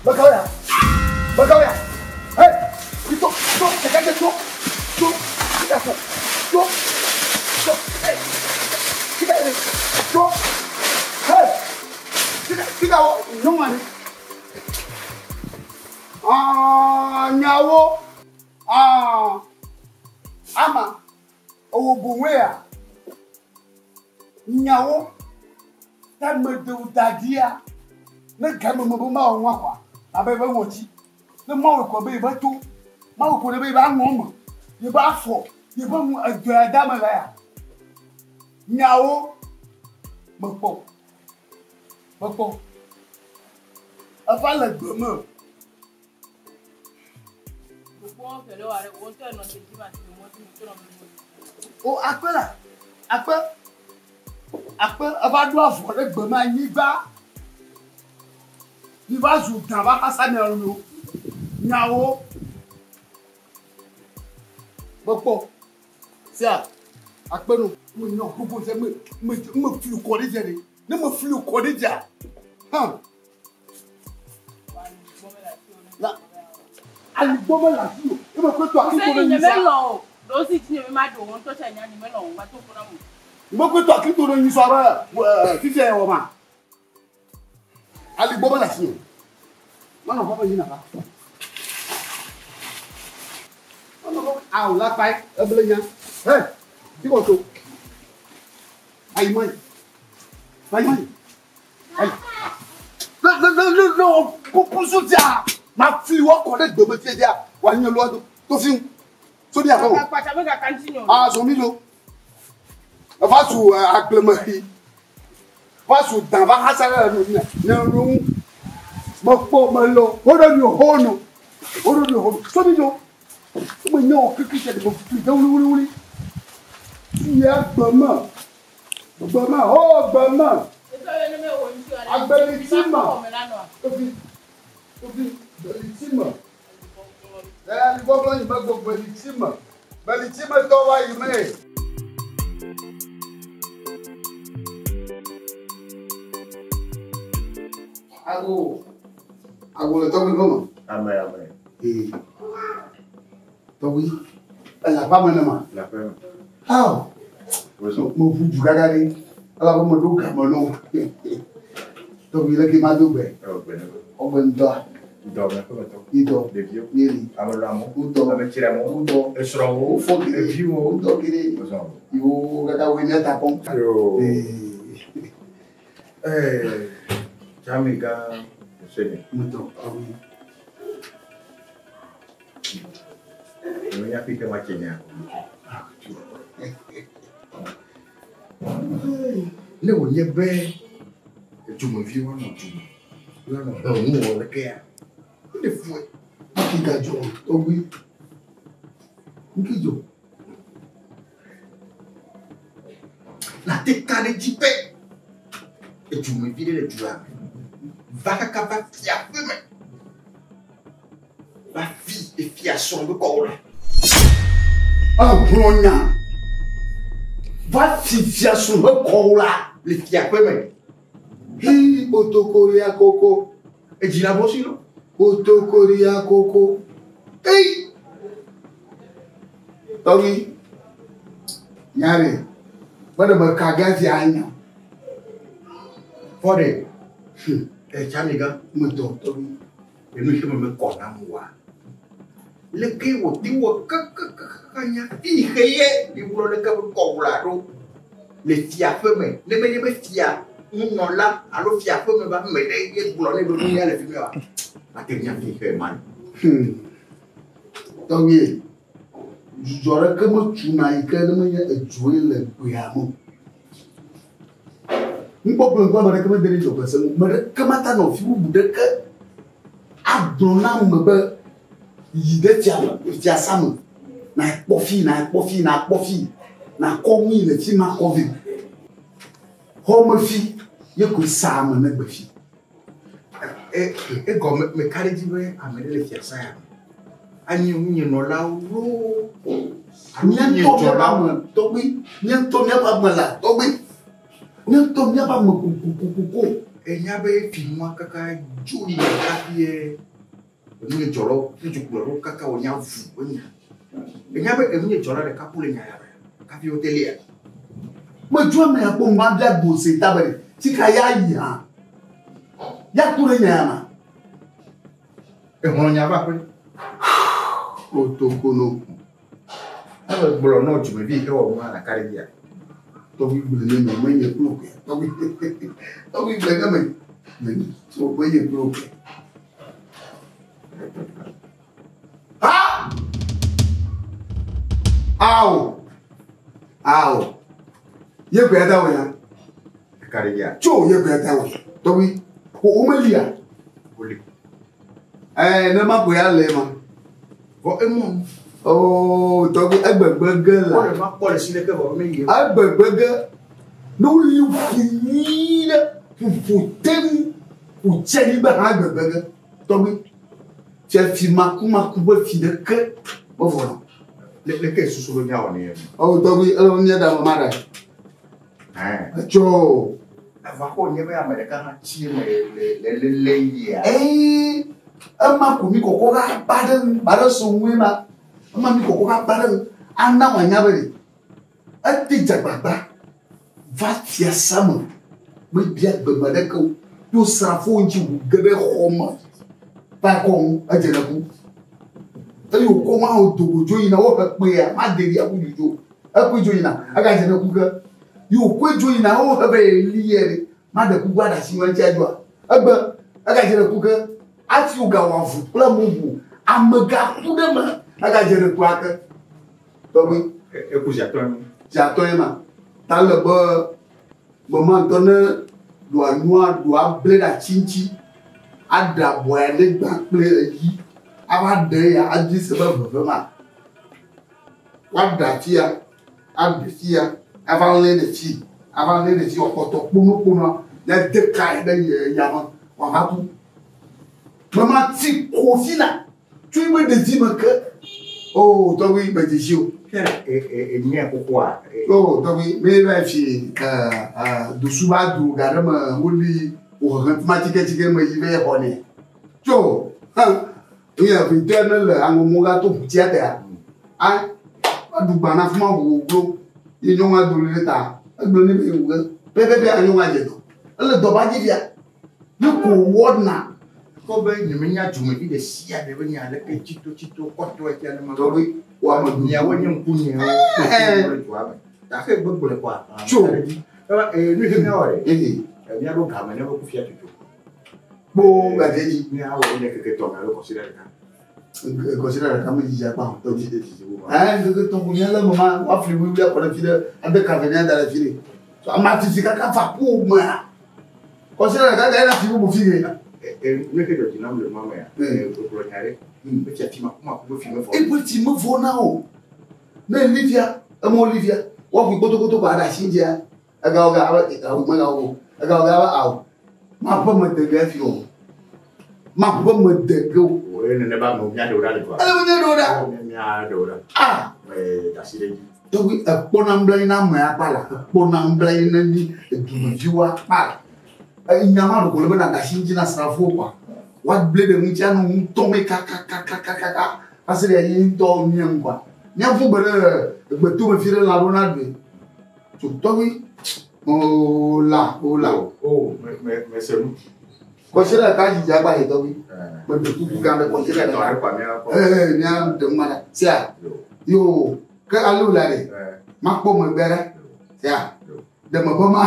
Mekawea, mekawea, hey, to, to, keke to, to, to, to, to, hey, kika, to, hey, kika, kika, nyɔnua ɖe. Ah, nyawo, ah, ama, owo boŋue ya, nyawo, tamedewo dadia, ne game me be mawɔ nua kɔa, abe ebe ŋɔti, ne mawɔ kɔ be yebe to, mawɔ kɔ ɖe be yebe aŋɔ me, yebe afɔ, yebe nu edɔ ya dame le ya. Nyawo, mekpɔ, mekpɔ, eva le gbe me. O akpe la, akpe, akpe eva ɖo avɔ ɖe gbe me anyigba. Mi va zu gã va xasa mia nɔnɔewo. Nyawo. Mekpɔ. Sia, akpe no. Me nyɔ gbogbo dze me me me fli kɔ ɖe dze ɖe. Ne me fli kɔ ɖe dzea, hã. La, aligbɔ mele asi o. Eme kɔe to akli to ɖe nyi sa. Eme kɔe to akli to ɖe nyi sa be fifia yɛ wɔ ma. Aligbɔ mele asi o. Manɔ ƒe yina va. Manɔ ƒe awu la kpae eble nya. Hey, bikɔ to. Ayi mɔyi. Ayi mɔyi. Ayi. Ne ne ne ne ne wɔ pupu dia, ma fli wɔ kɔ ɖe gbeme fie dia, wa nye lɔ do to fi ŋu. So mi aƒe o. Ah, so mi lo. Eva zu agblemeɣi. Va zu dan va xasa ɖe nu ne ne nu ŋu. Mekpɔ melɔ wo ɖe mi ho no. Wo ɖe mi ho no. So mi lo. Wo me nye wɔ kiki tse me fli de wuliwuliwuli. Fia gbeme. Gbeme ho gbeme. Agbeliti me. Tofi tofi gbeliti me. Ɛ gbɔgbɔ yi me gbɔ gbeliti me. Gbeliti me tɔ va yi me. Ago ago le tɔgbi gɔme. Ame ame. Ee. Tɔgbi ele aƒea me nema. Le aƒe me. Awo. Wozɔ. Me ʋu du gaga ɖe. Elabe me ɖo game nɔ. Tɔgbi leke ma do gbe. Ewɔ gbe ne. Ɔgbe ŋdɔa. Ŋdɔ me aƒe me tɔ. Ŋdɔ. Ɖeviwo. Mieli. Ame lɔamewo. Ŋdɔ. Ame tsiɖamewo. Ŋdɔ. Esrɔ̃wo. Wofɔ geɖe. Eviwo. Ŋdɔ geɖe. Wozɔ. Yiwo kaka woe mía ta kpɔm. Yo. Ee. Ee. Tsami gã. Sene. Ŋdɔ tɔgbi. Menya fi ke ma tse nya. Ne wònye be dumeviwo anɔ dume, woanɔ ʋeŋu wɔ lekea, wole fue. Ŋki gadzɔ tɔgbi. Ŋki dzɔ. Nate ka ɖe dzi be edumevi ɖe le dua me va kaka va fia ƒe me va fi efia srɔ̃ be kɔwɔ la. Ehlɔ nya. Va fi fia srɔ̃ be kɔwɔ la. Le fia ƒe me. Hi kpotokoria koko. Edzi la bɔ si lo. Kpotokoria koko. Eyi. Tɔgbi. Nya ɖe. Be ɖe me ka gã fia anya. Fɔ ɖe. Etsami gã. Ŋdɔ tɔgbi. Enu yi ke me mekɔ nam oa. Leke wòte wɔ kakakaka nya fi xe ye iwlɔ leke be kɔwɔ la ɖo. Le fia ƒe me, ne menye be fia nunɔla alo fia ƒe me ba me ɖe ye gblɔ ne be nu ya le fi mi wa. Mate nya fi xe ma. Tɔgbi, dzudzɔ ɖeke metuna yi ke ne menye edzoe le gbea me o. Nukpɔkplɔ ŋkɔ ame ɖeke mede ɖe dzɔgbese ŋu. Ame ɖeke mata nɔ fi bubu ɖeke agblɔ na ame be yi ɖe fia fiasa me nakpɔ fi nakpɔ fi nakpɔ fi nakɔ nui le fi ma kɔ vɛ. Xɔme fi ye koe saa ame ne gbe fi. Egɔme meka ɖe edzi be ame ɖe le fiasa ya me. Anye ŋunyenɔlawo loo alo Mía ŋutɔ míaƒe ame tɔgbi, mía ŋutɔ míaƒe ame la tɔgbi, mía ŋutɔ míaƒe ame kokokokoko. Enya be finua kaka dzo yina hafi ye enunyedzɔlawo kple dukplɔlawo kaka wonya vu wonya. Enya be enunyedzɔla ɖeka ku le nya ya me hafi wote lia. Medzo ame ya kpɔ ma bia gbose ta be tika ya yi hã. Ya ku ɖe nya ya ma. Exlɔ̃ nya va ƒe. Otokono. Ame gblɔ nɔ dzumevi yi ke wɔ nua ɖeka ɖe dzia. Tɔgbi gblẽ ne me menye kple o. Tɔgbi tɔgbi gblẽ ne me menye so menye kple o. Ha! Ao! Ao! Ye gbe da wo ya. Ɖeka ɖe dzia. Tso ye gbe da wo. Tɔgbi ko wo melia. Woli. Eh ne ma ko ya le ma. Vɔ emɔ. Oh, tɔgbi egbegbe ge la. Wole ma kpɔ le si ɖeke vɔ me yi. Egbegbe ge ne woli ƒu nyui ɖe ƒuƒu tem ƒu tse anyigba hã egbegbe ge tɔgbi fiafi makumaku ƒe fi ɖeke mevɔ nɔ. Le le ke susu be miawɔ ne ye. Oh, tɔgbi ele be míaɖe ame ma ɖe. Ɛn. Etso. Eva ko nye be ame ɖeka hã tsi eme le le le le yia. Eye ema ko mi kɔkɔ va ba ɖe ŋu ba ɖe so ŋue ma. Ema mi kɔkɔ va ba ɖe ŋu ana wòanya be ɖe ete dzagbagba va fiasa me mebia gbeme ɖeke o. To srafowo ŋuti ʋu ge ɖe xɔ me va kɔ ŋu edze ɖe ku. Eye wòkɔ ma wo dogo dzo yina wohe kpea ma de ɖi aƒu dzudzo. Ekui dzo yina egadze ɖe ku ke. Ye wòkɔe dzo yina wohe be li ye ɖe ma ɖe kuku aɖe asi ŋu eŋuti adzoa. Egbe egadze ɖe ku ke. Hafi wògawɔ avu kple bubu amegã ku ɖe me egadze ɖe ku ake. Tɔgbi. Eku ziatɔ ye. Ziatɔ ye ma. Ta le be mama ŋutɔ ne ɖoa nua ɖoa ble ɖe ati ŋuti aɖe abɔa ɖe gbã kple eyi ava ɖe ya adi se be veve ma. Woaɖe atia, aɖe fia, ava lé ɖe fi, ava lé ɖe fi wòakpɔtɔ kponokponoa ya de ka ɖe yame wòava ku. Mama ti ko fi la tso ebe ɖevi me ke. Oh, tɔgbi medze si o. Fia e enye xoxoa. Oh, tɔgbi mi va fi dusu va du ga ɖe me woli wòhehe fima tsiketsike me yi va xɔ nɛ. Tso, hã, nye vitɔ ne le aŋɔmɔ ga to ʋutia tea. A, va du gbana fima ʋu glo. Ye nyɔnua do ɖe ta. Egblɔ ne be wu ge. Pɛpɛpɛ anyɔnua dze dɔ. Ele dɔ ba dzi fia. Ne ko wɔna. Kɔ be nye menya dzumevi ɖe sia ɖe be nya leke tsitotsito kɔtɔ etia ne ma. Tɔgbi wo ame du. Miawo nye ŋkunyewo. Eh. Dua me. Gake gbegblẽ kɔa. Tso. Eba nu yi ke miawɔ ɖe. Ehe. Miaɖo game ne be kufia tutu. Kpo gadze dzi. Miawɔ ne keke tɔ me alo kɔsiɖa ɖeka. Kɔsiɖa ɖeka me dzidzi akpa ho. Tɔdzi ɖe dzidzi wo. Ɛɛ ŋkeke tɔ ko mialé me ma woafli wuiwui akɔ ɖe fi ɖe ade ka ve miada ɖe fi ɖe. So ama fifi kaka va ƒo mea. Kɔsiɖa ɖeka ga yina fi bubu fi ke. Nu yi ke dzɔ dzi nam le nua mea. Egblɔ nya ɖe. Efia fi makumaku be fi mevɔ. Eƒe fi mevɔ na o. Ne eli fia, eme li fia, woaƒui kpotokoto ko aɖe asi dzia. Egawo ga abe awu megawo o. Egawo ga abe awu. Maƒe me de ge fi o. Maƒe me de ge o. Wo ye nene ba amewo miaɖe wo ɖa le dua. Ele be míaɖe wo ɖa. Miaɖe wo ɖa. Ah. Asi ɖe dzi. Tɔgbi ekpɔna nublanui na ame akpa la, ekpɔna nublanui na mi edumeviwo akpa la. Enya ma ɖeko le be nàɖe asi ŋuti na srafowo kɔa, woable ɖe ŋuti anɔ ŋu tɔm kakakakakaka va se ɖe ye ŋutɔ mía ŋu kɔa. Míaƒu gbe ɖe egbetome fi ɖe lã ɖo na ɖui. Tso tɔgbi o la o la. O me me me se nu. Kɔsiɖa ɖeka dzidzi akpa yi tɔgbi. Meɖe kuku gã ɖe kɔsiɖa Tɔ ɖeka. ɖe kɔa míakpɔ. Ee mía ɖe ŋu ɖa. Sia Yo. yo ke ale wòle ɖe Ɛɛ. makpɔ megbe ɖe. Sia Yo. Ɖe me be ma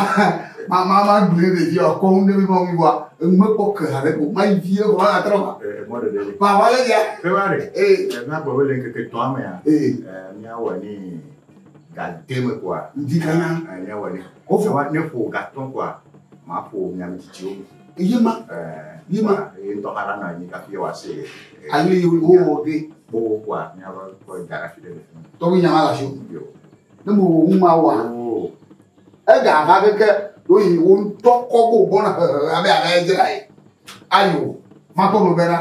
ma ma ma gblẽ ɖevi akɔ ŋu ɖe mi ma ŋu wa enu me kpɔ ke haɖe ko ma yi vie ko ma la trɔ ma. Mɔ ɖeɖe li. Ma wa le ya. Ƒe wa ɖe. Ee. Míagbɔ be le ŋkeke tɔ̃a mea. Ee. Míawɔ ne ga de me koa. Ŋdi kana. Míawɔ ne. Wofɔ. Wa ne ƒo ga tɔ̃ koa, maƒo miame tsitsiwo. Ye ma. Ye ma. Ye ŋutɔ hã la nɔ anyi hafi wòase. Ale yi wo wɔ ge. Kpo koa míava kpɔ da ɖe afi ɖe le fi ma. Tɔgbi nya ma le asi o. Yo. Ne mo wɔ ŋu ma wɔa. Oo. Ega va keke ɖo yi wo ŋutɔ kɔ ko gbɔna hehe abe ale dzra ye. Ayo. Makpɔ me bena.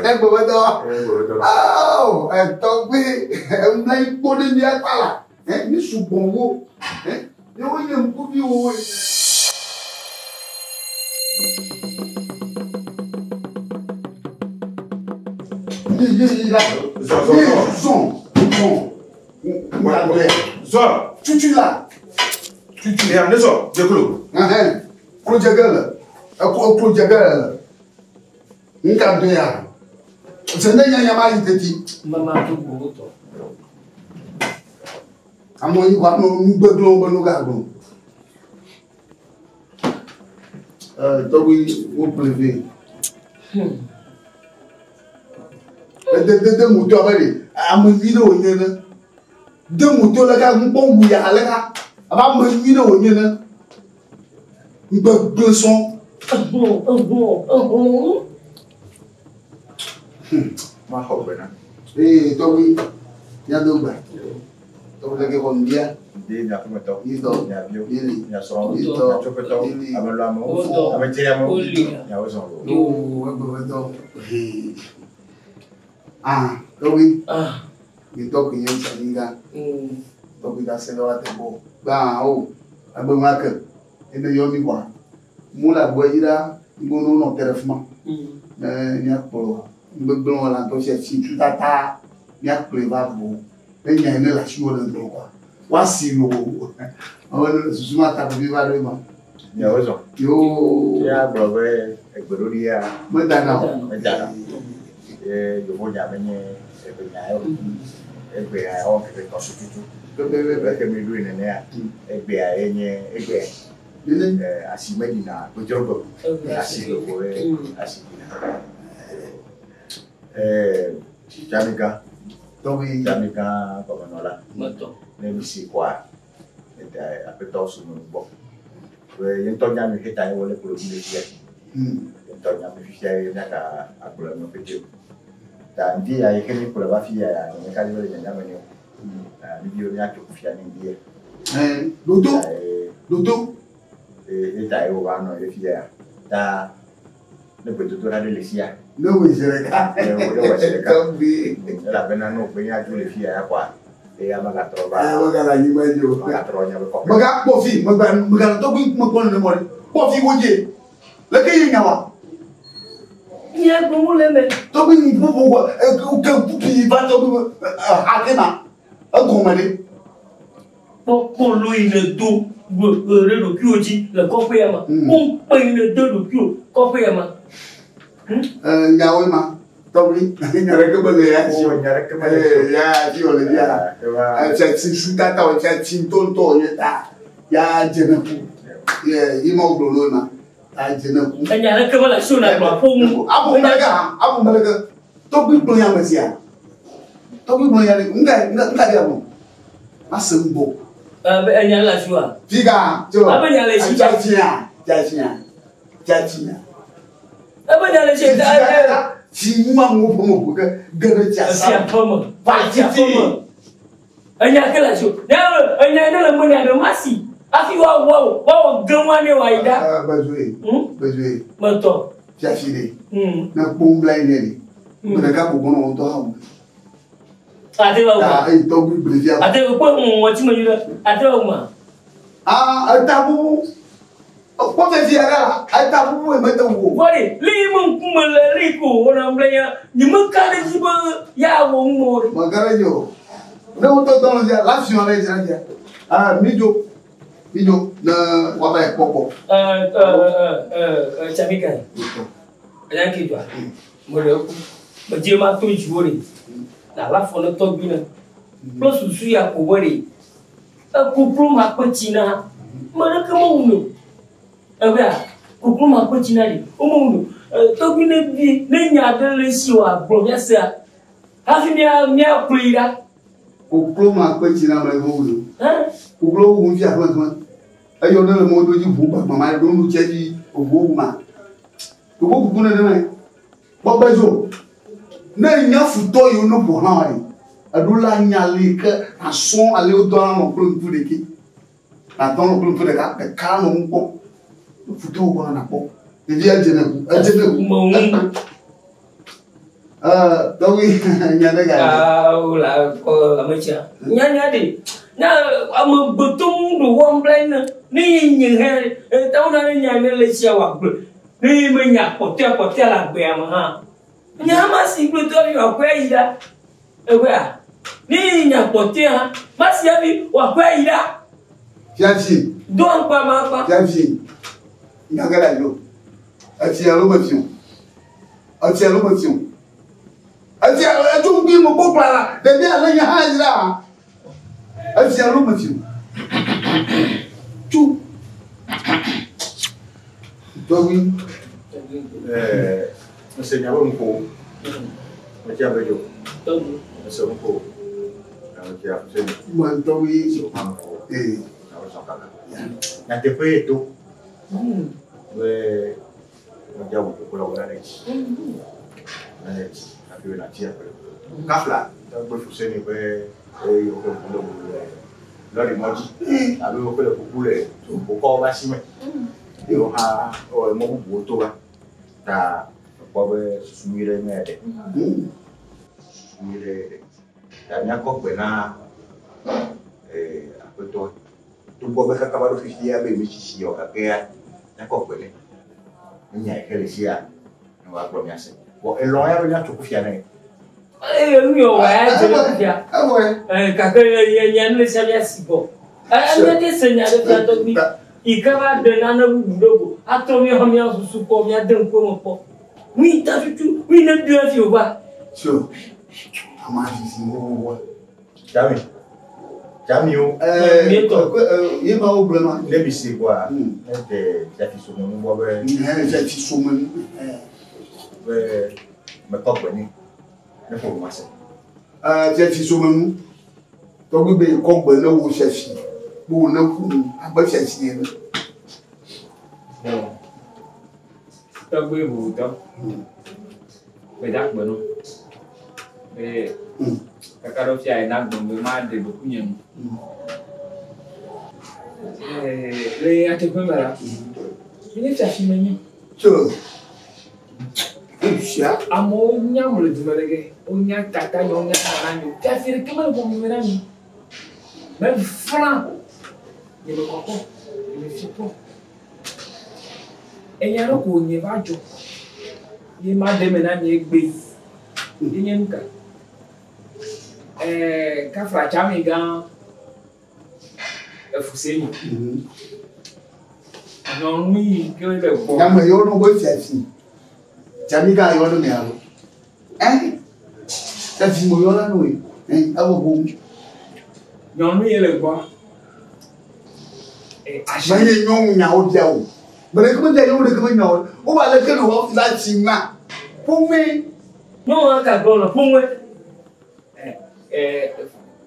Egbe be dɔ. Egbe be dɔ. Ao etɔgbi emla yi kpo ɖe mía kpa la. Ɛ mi sugbɔ wo. Ɛ ne wonye ŋkuvi wo. Yi yi yi la. Zɔ zɔ Yi zɔ. zɔn zɔn. Ŋu Zɔ. Tutu la. Tutu. Ya ne zɔ. Dzeklo. Ɛhɛn. Klodzege le. Eklo eklodzege le. Ŋka do ya. Se ne nya nya ma yi teti. Mama to gbowó tɔ. Amewo yi kɔ amewo nugbegblẽwo be nu gagblɔ. Ɛ tɔgbi wo kple vɛ. Ede de de moto abe ɖe ame nyui ɖe wònye ne. De moto le ka ŋkpɔ wu ya le ka abe ame nyui ɖe wònye ne. Ŋgbegblẽ sɔŋ. Ehun ehun ehun. Maxɔ gbe na. Ee tɔgbi míado gbe. Tɔgbi leke xɔ ŋdia. De miaƒemetɔ. Yitɔ. Miaviwo. Yeli. Miasrɔ̃wo. Yitɔ. Miatsoƒetɔwo. Yeli. Amelɔamewo. Wotɔ. Amedzriamewo. Woli. Miawo zɔ o. Oo egbebetɔ. Ah tɔgbi. Ah. Yitɔ ke nye tsanyiga. Mm. Tɔgbi da se ɖe wa te bɔ. Gbã o egbe ma ke ene yɔ mi kɔa. Mu le agboa dzi ɖa ŋgono nɔ te ɖe fi ma. Ne míakplɔ nugbegblẽwɔla la ŋutɔ sia tsi tutata míakplɔe va gbɔ. Ne nya yi ne le asiwò le gblɔ kɔa woasi loo. Ame ne susu ma ta vevi va ɖo ema. Miawo zɔ. Yoo. Ya gblɔ be egbeɖoɖi ya. Medana o. Medana. Ye yevonya menye egbenya ye o. Egbea ewɔ ŋkeke tɔ̃ tututu. Pɛpɛpɛpɛ. Eke mi ɖoe nenea, egbea ye nye egbea. Nene. Ɛ asi meɖina gbedzrogbe o. Asi gbogbo ye asi ɖina. Ɛ Tsamigã. Tɔgbi. Tsamigã gɔmenɔla. Metɔ. Ne mi si kɔa, eda aƒetɔ sunu gbɔ. Be ye ŋutɔ nya nu heta ye wole kplɔ mi le fia. Ye ŋutɔ nya nu fifia ye miaka agblɔ enu ƒete o. Ta ŋdi ya yi ke mi kplɔ va fi ya ya nye ka le nyanya me ne o. Mi bi miatso kufia ne ŋdi ya. Ɛ dodo. Dodo. Ye ta ye wova nɔ ye fia ya. Ta ne gbedodoɖa ɖe le fia. Ne wòe zi ɖeka. Ne wòe zi ɖeka. Tɔgbi. Elabena ne wògbe nya dzo le fia ya kɔa, eya megatrɔ va. Ɛ megale anyigba dzi o. Megatrɔ nye be kɔƒe. Megakpɔ fi megba megale tɔgbi mekpɔ nenema ɖe. Kpɔ fi wodze. Leke ye nya wa. Nye gbɔmu le me. Tɔgbi ŋkuƒoƒo kɔ eke ŋkupi va tɔgbi be ake ma egɔme ɖe. Kpɔkpɔ yi ne do ɖe ɖokuiwò dzi le kɔƒe ya ma. Kpɔnkpe yi ne do ɖokuiwò kɔƒe ya ma. Ɛ nyawoe ma tɔgbi nya ɖeke mele ya dzi o. Nya ɖeke mele ya dzi o. Ee ya dzi o le fia. Ɛ tsi sutata o tsi tsi ŋutɔŋutɔ wònye ta ya dze ne ku. Ye yi ma wogblɔ no ma ta dze ne ku. Enya ɖeke mele asiwò na gblɔ aƒo ŋu. Abu meleke hã abu meleke tɔgbi gblɔ nya me sia. Tɔgbi gblɔ nya ɖe ŋka ŋka ɖe agblɔ. Mase ŋgbɔ. Ɛ enya le asiwòa. Fika tso. Abe nya le si. Tsatsinya tsatsinya tsatsinya. Ebe nya le si. Tsi mu amewo ƒe me ƒo ke ge ɖe tsia sa. Tsia ƒe me. Va Tsia titi. ƒe me. Enya ke le asiwò. Ne enya ne le menya ɖe ma si. Hafi woawɔ woawɔ ge ŋua ne wòayi ɖa. Ɛ bezoe. Bezoe. Metɔ. Fiafi ɖe. Ne kpɔm bla yi ne ɖe. Gbe ɖeka ko gbɔna ŋutɔ hã wò. Ate va Ta wò. eyi tɔgbi gblẽ fia. Ate kpɔ ŋɔti me nyuie ɖe. Ate va wò ma. Aa eta bubu. Kpɔ fiafi ya ɖa eta bubu ye mete wò. Vɔɖi le yi me ŋkume le li ko wòna gblẽ ya nye me ka ɖe dzi be ya wɔ ŋu mɔ ɖe. Mega ɖe dzi o. Ne wotɔ dɔ le fia la fiɔ le dzra fia. Aa mi dzo mi dzo ne woava yi kpɔkpɔ. Ɛ ɛ ɛ ɛ Tsamika enya ke dzɔa me ɖe ku me dze ma to dziwò ɖe na la fɔ ne tɔgbi ne kple susu ya ko be ɖe ekuklu ma kpe tsi na Ame ɖeke mewu mi o. Egbea, koklo ma kpe tsi na ɖi, womewu mi o. Tɔgbui ne bie, ne nya aɖe le esi wòagblɔ míasea, hafi mía míakplɔe yi ɖa. Koklo ma kpe tsi na ame ɖeke mewu mi o. Koklo wu ŋuti aƒe Eyɔ ne le mɔdodo dzi ʋu gbagba ma ɖo nu tse dzi ʋu wu ma. Ɖoko kuku nenema ye. Kpɔ be dzo. Ne nya futɔ yiwo ne ƒo xlã wa ɖi. Eɖo la nya li ke asɔ ale wodɔ alɔ kple ŋku ɖeki. Natɔ alɔ kple ŋku ɖeka ɖeka nɔ ŋu kpɔ. Futɔ wo gbɔna nakpɔ. Ɖevi edze ne ʋu edze ne ʋu. Tɔgbi nya ɖe ga. Awo la kɔ ame tsia. Nya nya ɖe. Na amegbetɔ mu ɖo wɔm bla ne ne ye nye hɛ tawo na ne nya ne le tsia wa gblɔ. Ne ye me nya kpɔtɔe kpɔtɔe le agbea me hã. Nya ma si gblɔ tɔ wa kɔe yi ɖa. Egbea. Ne ye nya kpɔtɔe hã ma si hafi wa kɔe yi ɖa. Fiafi. Do aŋkpa ma kpa. Fiafi. Nya ge ɖe ayo. Efia lo me fiɔ. Efia lo me fiɔ. Efia edzo ŋgbi mo kpɔ kpla la. Ɖevi ale nya hã yi ɖa. Efia lo me fiɔ. Tso. Tɔgbi. Mese nya be nuƒo. Metsi abe dzo. Tɔgbi. Mese nuƒo. Metsi afuse mi. Ma tɔgbi. So ma nuƒo. Abe sɔn kaka. Nyateƒe ye to. Be medze wò kpokpo la wò la ɖe dzi. La ɖe dzi. Hafi wò nàtsi aƒe. Kafla tɔgbe fuse mi be eye woƒe ʋu le wò le lɔri mɔ dzi. Alo woƒe le kuku le wokɔ va asi me. Eye wo hã wowɔ mɔ bubuwo to va. Ta ekpɔ be susu nyui ɖe nye ɖe. Susu nyui ɖe ɖe. Ta míakɔ gbe na aƒetɔ. Togbɔ be kaka va ɖo fifia be mi tsitsi o gakea míakɔ gbe nɛ. Ne nya yi ke le sia ne wòagblɔ míase. Vɔ elɔ̃ ya be míatso kufia nɛ. Eye nu yɔ wɔ ya dze le kufia. Ewɔe. Gake nye nu le sia míasi gbɔ. Míate se nya ɖe fia tɔgbi. Yi ke va ɖe nane bubu ɖe go atrɔ míaƒe mía susu kpɔ míade ŋkume kpɔ. Nu ta tutu nu ne ɖo hafi wòva. So, ama sisi wo. Jami. Jami o. Ye ma wo gblɔ ma. Ne mi se kɔa, ne de fiafi some nu gbɔ be. Fiafi some nu. Be mekɔ gbe nɛ. Ne ƒo ma se. Fiafi some nu. Tɔgbi be kɔ gbe ne wo fiafi. Be wo ne ƒo nu abe fiafi ene. Tɔgbi bubutɔ. Gbeda gbe no. Be kaka ɖo fia yi na gblɔ be ma ɖe ɖokuinye nu. Le nyateƒe me la, menye fiafi menye. Tso. Fia. Amewo nyam le dume ɖe ke, wonya tata nye, wonya nana nye. Fiafi ɖeke mele ƒome me na mi. Meflã. Nye me kɔkɔ, nye me fi kpɔ. Enya ɖe ko nye va dzɔ. Ye ma ɖe me na mi egbe. Ye nye nu ka? Kafla tsami gã efuse mi. Nyɔnu yi ke le gbɔ. Nyame yɔ no be fiafi. Tsami gã yɔ no mia lo. Fiafi mo yɔ la no ye. Ewɔ bo. Nyɔnu yi le gbɔ. Menye nyɔnu nyawo bia o. Gbe ɖeke me bia nyɔnu ɖeke me nyawo. Wo ba leke ne wɔ la tsi ma. Ƒome. Nyɔnua ka gblɔ le ƒome.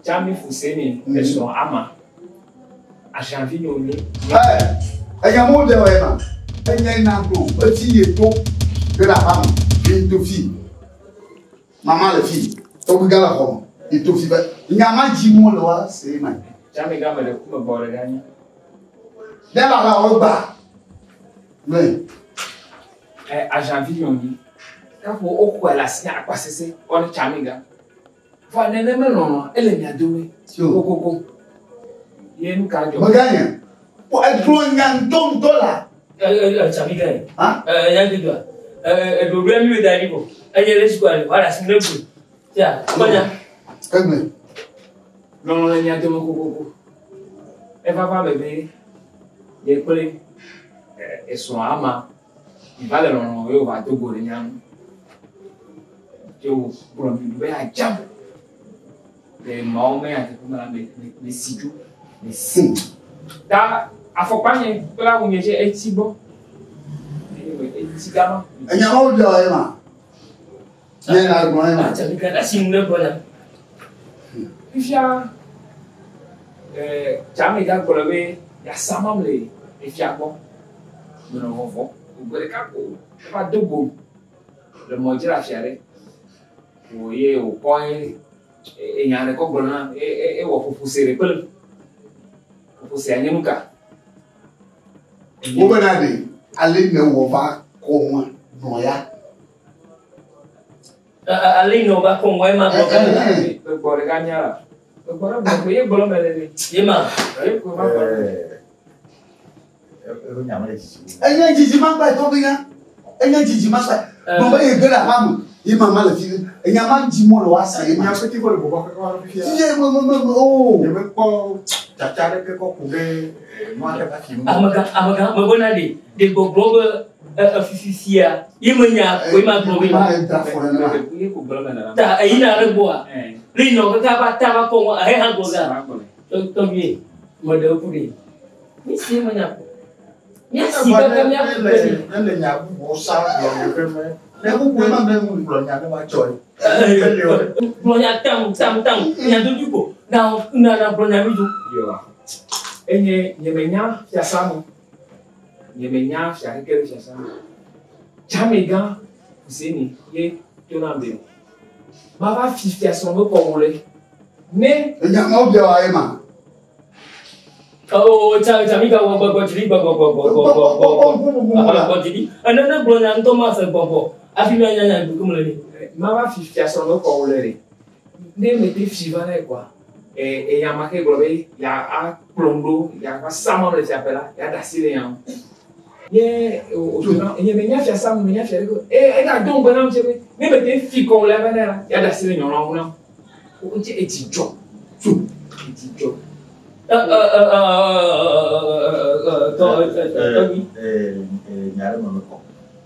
Tsami fuse mi esrɔ̃ ama. Asanvi nye wònye. Enya mo bia wɔ ma. Enye na gblɔ etsi ye to ge ɖe aƒea me. Ye to fi. Mama le fi. Tɔgbi gã le xɔ me. Ye to fi be nya ma dzi mo le wa se ma. Tsami gã me ɖe ku me gbɔ ɖe ɖe anyi. Ne la la wɔ gba. Ne. Asanvi nye wònye. Kaƒo woxɔe le asi akpa sese wɔne tsami gã. Vɔ nenema lɔlɔ ele mia dome. Kokoko. Ye nu ka dzɔ? Meganye. Egblɔ nya ŋutɔŋutɔ la. Tsami gã ye. Nya dodoa. Eɖoɖoe mi da ɖi vɔ. Enye le sukua le wòaɖe asi ne gblɔ. Tia, kpɔnya. Egblẽ. Lɔlɔ le mia dome kokoko. Eva va me be ye kple esrɔ̃ ama mi va le lɔlɔ ye wòva do go ɖe mia ŋu. Ye wòkplɔ mi ɖo be yeadzam. Le mawo me nyateƒe me la me si dzo. Me si. Ta Afɔkpa nye kple awu nye tse etsi gbɔ. Eye me etsi gama. Enya ma wo biɔ ye ma. Nye la gblɔ ye ma. Tsami ka ɖe asi nu ne gblɔ nya. Fifia Tsami ga gblɔ be yeasamam le efia gbɔ. Menɔ vɔvɔm. Gbe ɖeka ko eva do gom le mɔ dzi le afia ɖe. Wo ye wòkɔ enya ɖe kɔ gblɔ na ewɔ ƒoƒose ɖe kple. Ƒoƒosea nye nu ka? Wo bena ɖe ale ne wɔ va kɔ ŋua nɔ ya. Ale yi ne wòva kɔ ŋua ye ma gblɔ be. Megbɔ ɖeka nya la. Megbɔ ɖe gblɔ ko ye gblɔ me le ɖe. Ye ma. Ye ko va gblɔ. Eƒe nya mele dzidzi o. Enye dzidzi ma gba tɔ be nya. Enye dzidzi ma gba. Gblɔ be ye ge ɖe aƒea me. Ye mama le fi. Enya ma dzi mɔ le woase ye ma. Nya ƒe ti kɔ le bɔbɔ kaka va ɖo fifia. Fifia me me me me o. Nye mekpɔ tsatsa ɖeke kɔ ku ɖe nua ɖe va fi ŋu. Amegã amegã mebena ɖe ɖe gbɔgblɔ be fifia ye menya ko ye ma gblɔ be. Ma da fɔ ne ma. Ye ko gblɔ me nana. Ta eyina ɖe gbɔa. Le yi nɔ kaka va ta va kɔ ŋua ehe hã gblɔ ga. Tɔgbi meɖe ku ɖe. Mi si menya ko. Míasi kaka míaku kpe ɖe. Ne le nya bubuwo sa gblɔ le ƒe me. Ne bubu ma me ŋu gblɔ nya ne ma tsɔ ye. Ele o. Gblɔ nya tam tam tam nya dodo ko. Na na na gblɔ nya mi dzo. Yoa. Enye nye menya fiasa me. Nye menya fia ɖeke le fiasa me. Tsamegã Fuseni ye tona be. Mava fi fiasrɔ̃ be kɔwo le. Ne Enya ma wo biɔ wa ye ma. O tsa tsa mi ka wɔ gbɔgbɔ dzili gbɔgbɔ gbɔgbɔ gbɔgbɔ gbɔgbɔ gbɔgbɔ dzili. Ene ne gblɔ nya ŋutɔ ma se gbɔgbɔ. Hafi mía nya nya dukum le ni. Mava fi fiasrɔ̃ be kɔwo le ɖe. Ne mete fi va nɛ koa, eya ma ke gblɔ be ya akplɔm ɖo, ya va samam le fiaƒe la, ya ɖe asi le nya ŋu. Ye o tona, nye menya fiasa me, menya fia ɖeke o. Ega do ŋugbe nam tse be ne mete fi kɔwo le va nɛ la, ya ɖe asi le nyɔnua ŋu nam. O tse etsi dzɔ. Tso etsi dzɔ. Tɔ tɔgbi. Nya ɖe me mekɔ.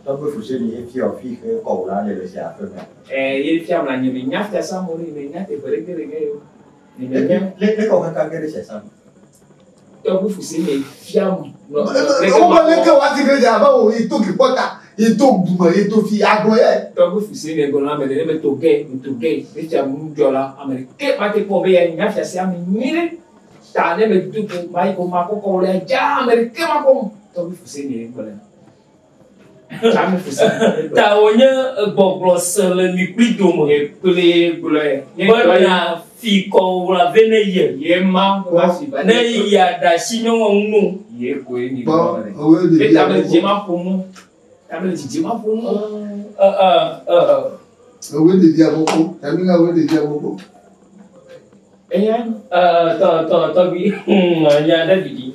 Tɔgbi Fuseni ye fia fi ke kɔwo la le le sia aƒe me. Ye fia me la nye menya fiasa me o, nye menya teƒe ɖeke le ge o. Nye menya. Le le kɔ kaka ge ɖe fiasa me. Tɔgbi Fuseni fia me. Wo be leke wa ti ge dze abe wo yi to kipɔta, yi to dume, yi to fi agblɔ ye. Tɔgbi Fuseni gblɔ na ame ɖe ne meto ge, meto ge, ne fia nu dzɔ la, ame ɖeke mate kpɔ be ya nya fiasia me nyuie ɖe. Ta ne medo go, mayi ko makɔ kɔwo le dza, ame ɖeke makpɔ mo. Tɔgbi Fuseni gblɔe. Tsame Fuseni. Ta wònye gbɔgblɔ se le mi kpli dome. Ye kple gblɔe. Nye ŋutɔ ye. Bena fi kɔwo la ve ne ye. Ye ma va fi va Ne ya ɖe asi nyɔnua ŋu no. Ye koe mi Gbɔ gblɔ me. owo Ye ɖevi ta me aɖe dzidzi ma ƒo nu. Ta me dzidzi ma ƒo nu. Owo ɖevi aɖe kpɔ. Tami ka owo ɖevi aɖe kpɔ. Eya. Tɔ tɔ tɔgbi. Nya ɖe didi.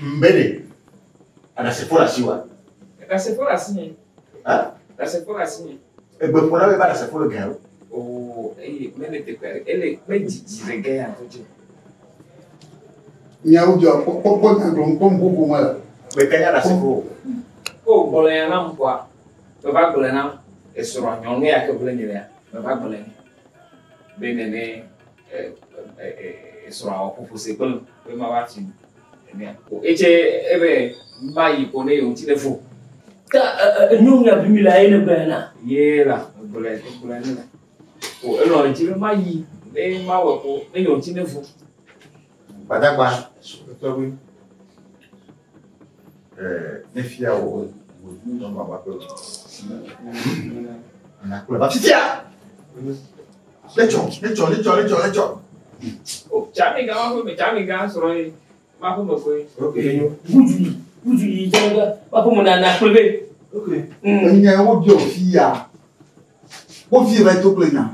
Mbe ɖe. Ɖasefo le asi wa. Ɖasefo le asi nye. Ha? Ɖasefo le asi nye. Egbe ƒo na be ba ɖasefo le gã o. Oo, eye mele teƒe aɖe. Ele me dzidzi le gã ya ŋutɔ dzi. Nyawo dzɔ kpɔ kpɔ kpɔ nya gblɔm kpɔ ŋkuƒo me la. Meke nya ɖasefo o. Ko gblɔ ya nam kɔa, meva gblɔe na esrɔ̃ nyɔnu ya ke gblẽ nye ya, meva gblɔe nɛ. Be nene esrɔ̃a wɔ ƒoƒo se kple be mava tsi enea. Ko etse ebe ma yi ko ne yewo ŋuti ne vo. Ta nyɔnu ya vi mi la ye ne gblɔe na. Ye la, egblɔe egblɔe ne la. Ko elɔ̃ ɖe dzi be ma yi ne ma wɔ ko ne yewo ŋuti ne vo. Gbadagba tɔgbi. Ne fia wo wo nɔnɔ wa ƒe. Nakplɔe va fifia. Ne tsɔ, ne tsɔ, ne tsɔ, ne tsɔ, ne tsɔ. O, Tsame gã ma ƒe me, Tsame gã srɔ̃ ye, ma ƒe me koe. Ok. Ŋutsu yi, ŋutsu yi dze be ma ƒe me na na kple be. Ok. Enya wo biɔ fia. Wo fi va to kple nya.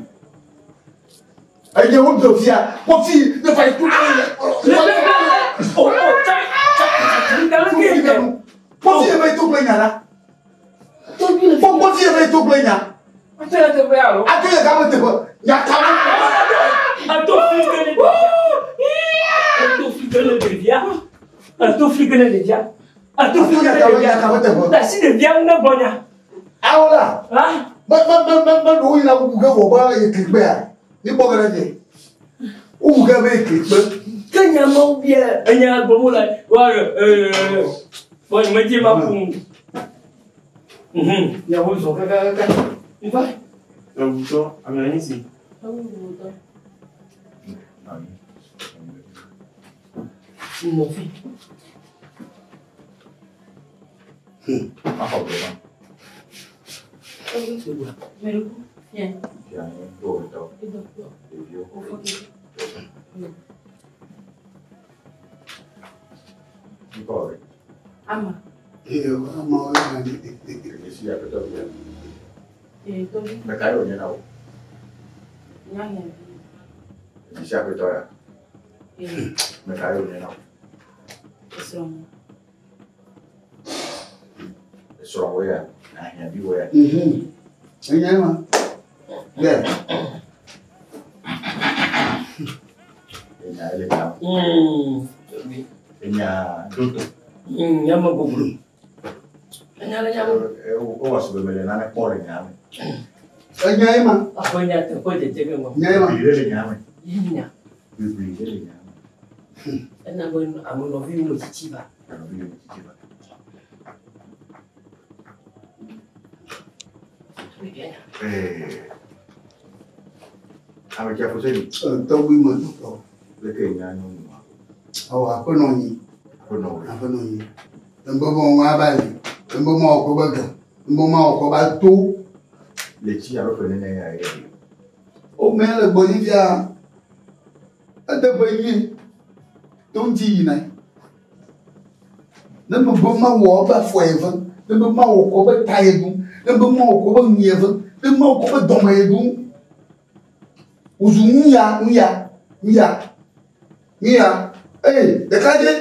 Enya wo biɔ fia. Wo fi ne va to kple nya. O o Tsame Tsame gã Wo fi ke. Wo fi va to kple nya la. Wo wo fi va to kple nya. Ato ya teƒe alo? Ato ya ka me teƒe. Nya ka me. Ato fli ke ne ɖevia. Ato fli ke ne ɖevia. Ato fli ke ne ɖevia. Ato fli ke ne ɖevia. Tasi ɖevia ŋu ne gblɔ nya. Awo la. Ha? Me me me me me ɖewo yina bubu ge wɔ be eklikpea. Mi kpɔ ge ɖe dze. Wobu ge be eklikpe. Ke nya mawo bia enya gblɔm wole wa bɔn nye medzi ma ƒo nu. Miawo zɔ kakakaka. Nfa. Ewutɔ, ame anyi si. Nɔvi. Maxɔ gbe ma. Fia nye to wòtɔ. Ɖeviwo. Ŋkɔ ɖe. Ama. Ama wo ya ni. Esi aƒetɔ bia. Ee, tɔgbi. Meka ye wònye na wò? Nyanya. Esi aƒetɔ ya. Ee. Meka ye wònye na wò? Esrɔ̃. Esrɔ̃ wo ya. Ahiãvi wo ya. Enye ma. Bẹ́ẹ̀. Enya ele nya. Enya dodo. Nyame goglo. Enya le nyame. Ewɔ sɔgbɛ mele nane kpɔ le nya me. Enye ma. Aƒe nya teƒe dzedze ge ŋɔ. Enye ma. Bibli ɖe le nya me. Yi nya. Bibli ɖe le nya me. Ena be ame nɔviwo me tsitsi va. Nɔviwo me tsitsi va. Ame tsia foseni. Tɔgbi me tɔtɔ. Leke nya nyɔnua? Awɔ aƒenɔ nyi. Aƒenɔ wo. Aƒenɔ nyi. Ŋbe mɔ ŋua ba li. Ŋbe mɔ wɔ kɔ be ge. Ŋbe mɔ wɔ kɔ ba to. Le tsi alo ƒe nene ya ye. O mɛ le gbɔ nyi fia. Ede ƒe nyi. To ŋuti yina. Ne be be ma wɔ ebe afɔ ye ve. Ne be ma wɔ kɔ be ta ye ɖu. Ne be ma wɔ kɔ be nu ye ve. Ne ma wɔ kɔ be dɔme ye ɖu. Wozu nuya nuya nuya nuya. Ee ɖekadze.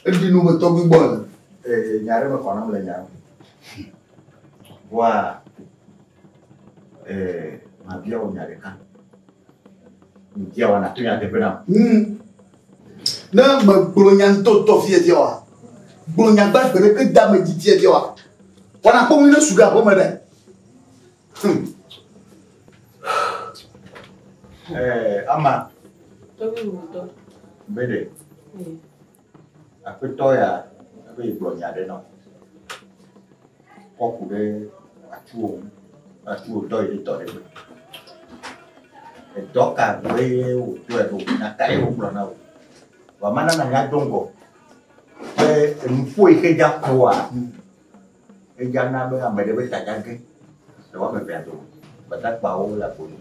Eɖi nu be tɔgbi gbɔ le. Ee nya ɖe me xɔ nam le nya me. Voa mabia wò nya ɖeka. Ŋdia wɔ nàto nyateƒe nam. Ne megblɔ nya ŋutɔŋutɔ fie fia oa, gblɔ nya gbagbe ɖe ke da ame dzi fie fia oa, wɔna kpɔ ŋu ne su ga aƒeme ɖe. Ama. Tɔgbi wòtɔ. Be ɖe. Aƒetɔ ya ebe yi gblɔ nya ɖe na wò. Kɔ ku ɖe atuwò ŋu. Atuwò dɔ yi ɖe dɔ ɖe gbe. Edɔ ka gbɔe wòdɔe ɖo? Nya kae wògblɔ na wò? Vɔ mana nanya do ŋgɔ be enuƒo yi ke dza ƒoa, edza na be ame ɖe be ta dza ge le woame evea dome. Gbadagbawo le agbo nu.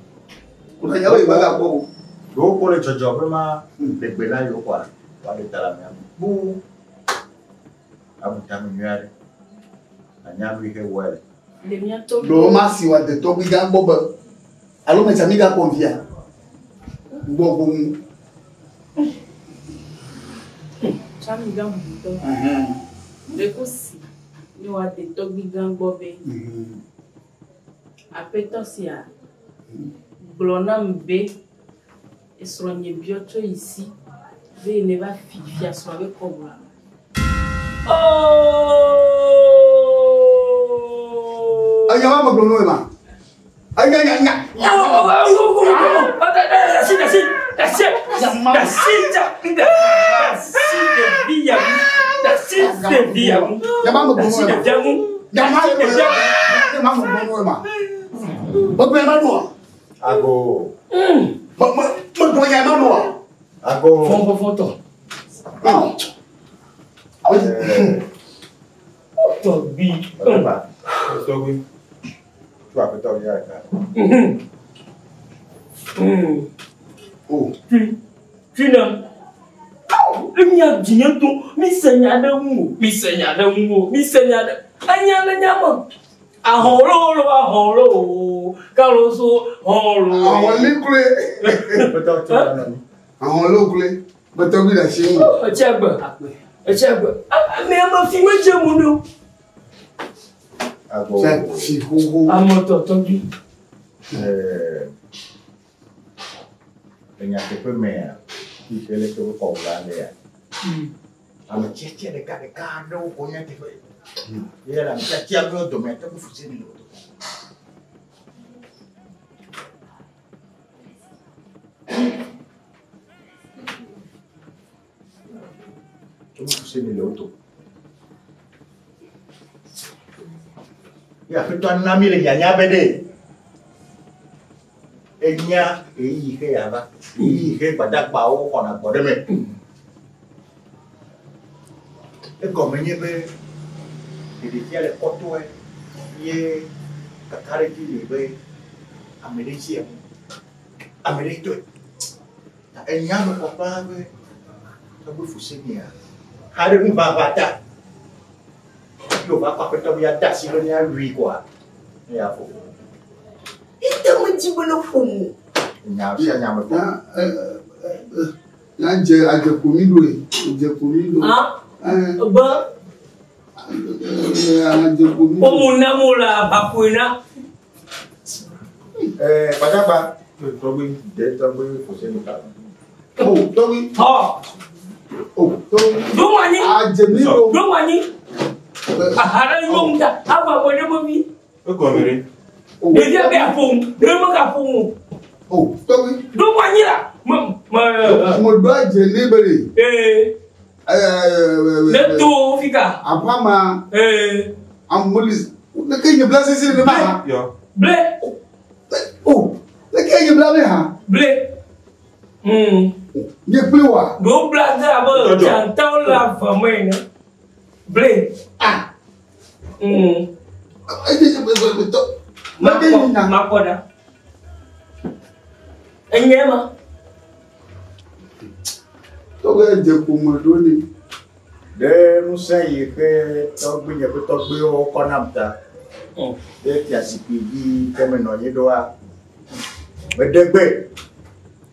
Wòle yi gbadagbawo. Ɖewo ko le dzɔdzɔ be ma ɖe gbe na yewo koa, woaɖe ta le amea ŋu. Kpoo. Abu tame nyui aɖe. Anya nu yi ke wɔe le. Ɖewo ma si wòade tɔgbi gã gbɔ be alo me tsami gakpɔ via gbɔ gbɔ ŋu. Tsami gã ŋutɔ. Ɖeko si ne wòade tɔgbi gã gbɔ be aƒetɔ sia gblɔ nam be esrɔ̃nye biɔ tso yi si be ne va fi fiasrɔ̃ be kɔbla. Enya ma megblɔ nu ma. Enya nya nya. Nya ma megblɔ nu ma. Nya ma nya ma megblɔ nu ma. Megblɔ ma nua. Ago. Megblɔ nya ma nua. Ago. Fɔfɔfɔtɔ. Tɔgbi. Tɔgbi. Tu aƒetɔ ya ɖeka. O. Tina. Enya dzinye to mi se nya ɖe ŋu o. Mi se nya ɖe ŋu o. Mi se nya ɖe. Enya le nya me. Ahɔlolo ahɔlo kaloso hɔlo. Ahɔli kloe. Aƒetɔ tso la nɔ anyi. Ahɔli kloe. Be tɔgbi ɖe asi ŋu. Etsi agbe. Etsi agbe. Ame ame fi me dze mu no. Ago. Tse fi xoxo. Ame tɔ tɔgbi. Le nyateƒe mea, fi ke le ke wokɔ wò la lea, ame tiatia ɖeka ɖeka aɖewo ko nyateƒe. Ye le ame tiatia ɖewo dome ate ŋu fuse mi le wo dome. Tɔgbi Fuseni le wo dome. Ye Aƒetɔa na mí le nyanya be ɖe enya ɣeyiɣi xe yeava, ɣeyiɣi xe gbadagbawo xɔna gbɔ ɖe eme. Egɔme nye be ɖeɖefia le kɔtɔe ye kakaɖedzi li be ame ɖe dzi enu, ame ɖe tɔe. Ta enya me kɔ ƒãa be Tɔgbi Fusenia xa ɖe ŋuʋaʋã ta. Ye wòva kɔ Aƒetɔ be yeade asi be míawui koa, ne yeaƒo. Ete medzi be ne ƒo nu. Nya sia nya me kɔ. Ya dze adze ko mi ɖoe. Dze ko mi ɖo. Be. Adze ko mi ɖo. Womu na mo le aʋaƒoe na. Gbadagba. Tɔgbi de tɔgbi Fuseni ta. O tɔgbi. Ɔ. O tɔgbi. Ɖo anyi. Adze mi ɖo. Ɖo anyi. Aha ɖe nyɔ ŋuta. Ava bɔ ɖe me vi. Egɔme ɖe. Ɖevia be aƒo ŋu. Ɖevi megaƒo ŋu o. O tɔgbi. Ɖo anyi la. Me me. Mo ɖo adze ne be ɖe. Ee. Ne to fika. Aƒama. Ee. Amoli. Ne ke nye bla sisi ne ma ha. Yɔ. Ble. O. Ne ke nye bla ne ha. Ble. Nye kple wa. Ɖo bla de abe dzatawo le ave me ene. Ble. Ah. Makpɔ makpɔ ɖa. Enye ma. Tɔgbe dze ƒome ɖo ne. Ɖe ŋusẽ yi ke tɔgbi nye ƒe tɔgbiwo kɔ nam ta. Ɖe fiazikpui dzi ke menɔ anyi ɖoa, meɖe gbe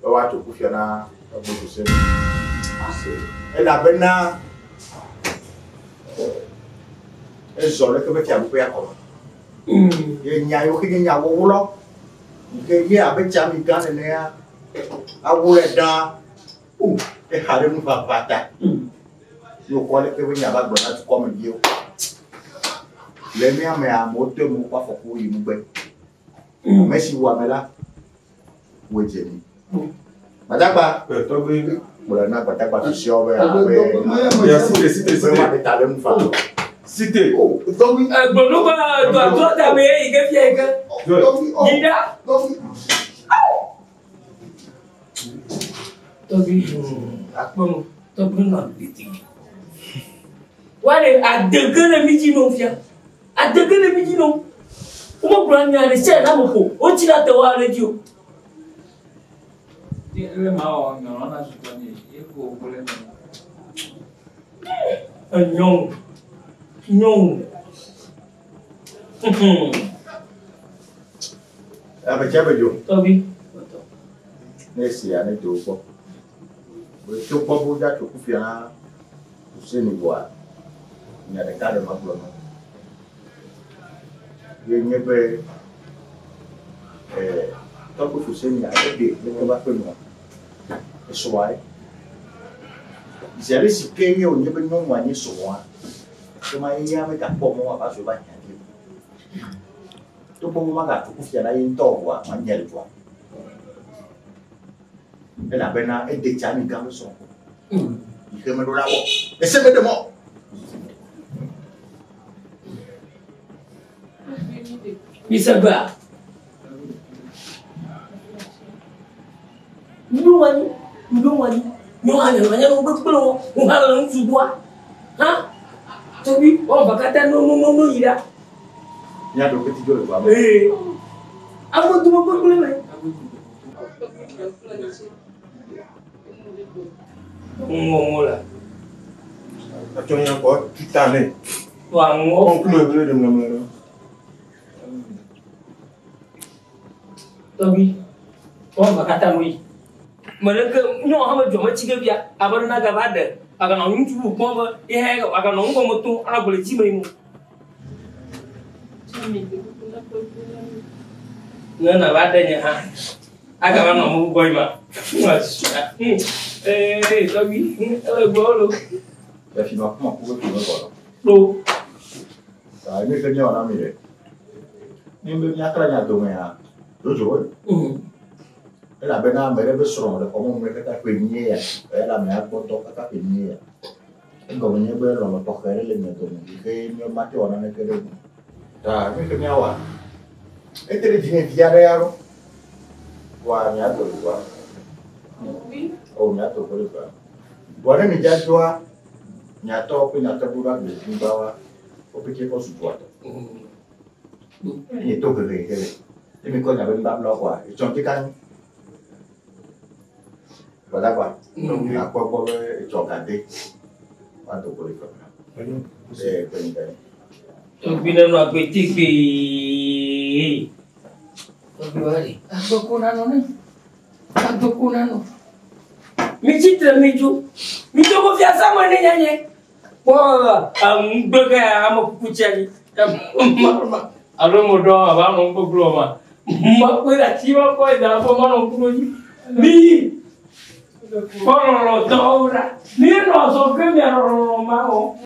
be woatso kufia na tɔgbi Fuseni. Elabena ezɔ ɖe eƒe fiaɖuƒea kɔme. Ye nya yiwo ke nye nya wɔwlɔ yi ke nye abe tsami gã nenea, awlɔe ɖa, exa ɖe nuʋaʋã ta. Ye wòkɔ leke be nya va gblɔ na dukɔmeviwo. Le mía mea, amewo te ŋu kpɔ afɔkuwo yi nugbe. Ame si wu ame la, wòe dze ni. Gbadagba. Tɔgbi. Gblɔ na gbadagba susuewo be abe. Ya cité cité Be cité. woaɖe ta ɖe nu fa. Cité. Tɔgbi. Gblɔ nu be dɔa trɔ ta me yi ke fia yi ke. Tɔgbi. Yi ɖa. Tɔgbi. Tɔgbi akpɔ nu. Tɔgbi nɔ gbede. Wale adege le mi dzi nɔ fia. Adege le mi dzi nɔ. Womegblɔ nya ɖe sia ɖe na ame ko. Wotsi ɖe ate wa ɖe dzi o. Ele ma wɔ nyɔnɔ na sutɔ nye ye ko ko le me. Enyɔnu. Nyɔnu. Ame tsia be dzo. Tɔgbi. Ne esia ne do gbɔ. Be tso gbɔ be wodza tso kufia na Fuseni vɔa, nya ɖeka ɖe magblɔ na wo. Ye nye be tɔgbi Fusenia eɖe leke va ƒe nua. Esrɔ̃a ye. Zi ale si ke ye wònye be nyɔnua nye srɔ̃a, ekema eya megakpɔ mɔ wòava zu eƒe ahiãvi o. Togbɔ be magatso kufia na ye ŋutɔ o vɔa, manye le dua me. Elabena ede tsi ami gã be srɔ̃. Yi ke meɖo la wɔ. Ese meɖe mɔ. Mise gbea. Ŋɖo anyi, ŋɖo anyi. Nyɔnu hã le nye nu gbegblẽ wɔ. Wo hã le ŋutsu gbɔa. Hã? Tɔgbi, wɔme eve katã no no no no yi ɖa. Míaɖo kpeti dzo le dua me. Ee. Ame dome gbegblẽ me. Ŋɔŋɔ la. Atsɔ nya kɔ tuta ne. Wa ŋɔ. Kɔnklu ebile ɖe mlɔmlɔ ɖe. Tɔgbi, wɔme eve katã no yi. Me ɖeke nyɔnu hã medzɔ metsi ɖe fia abe ɖe nagava ɖe aganɔ ŋutsu bubu kpɔm be ye hã aganɔ ŋgɔme tom anɔ gblɔ le dzi me yi mo. Ne nava ɖe nye hã agava nɔ ame gbɔ yi ma. Ee tɔgbi ele gbɔ lo. Efi ma kuma ku be fi me kɔ. Ɖo. Ta mi ke míawɔ na mi ɖe. Ne be míakla nya domea, dzodzo woe. Elabena ame ɖe be srɔ̃ le xɔmɔnu me kaka ƒe enyi ye ya. Eya le amea gbɔ dɔ kaka ƒe enyi ye ya. Egɔme nye be lɔlɔ̃ tɔxɛ ɖe le mia dome yi ke míawo mate wɔ naneke ɖe eŋu. Ta nu ke míawɔa, ete ɖe dzinye vi aɖe ya ɖo. Vɔa míado le dua. O míado go le dua. Vɔa ne midza dzoa, miatɔ kple mia tɔgbuiwo va gbe nyigba wa, wo pɛtɛ kɔ su dua tɔ. Enye to hehe yi ke le. Ne mikɔ nya be nubablawo kɔa, etsɔ ŋdi kanyi. Gbadagba, akpɔ egbɔ be etsɔ gade woado go le dua me. Eye kpe nyi kanyi. Tɔgbi nenɔ agbe tegbee. Tɔgbi wa ɖe agbeko nanɔ ne. Agbeko nanɔ. Mi tsitre mi dzo. Mi dzo go fiasa me ne nyanye. Kpɔ ŋugbe ke ame kuku tsia dzi. Alo mo ɖɔ ava nɔ ŋgbegblɔ ma. Makpɔe ɖe ati ma kɔe da afɔ manɔ ŋku ɖo dzi. Mi yi. Kpɔ lɔlɔtɔwo ɖa. Mi nɔ zɔ ke mia lɔlɔ ma o.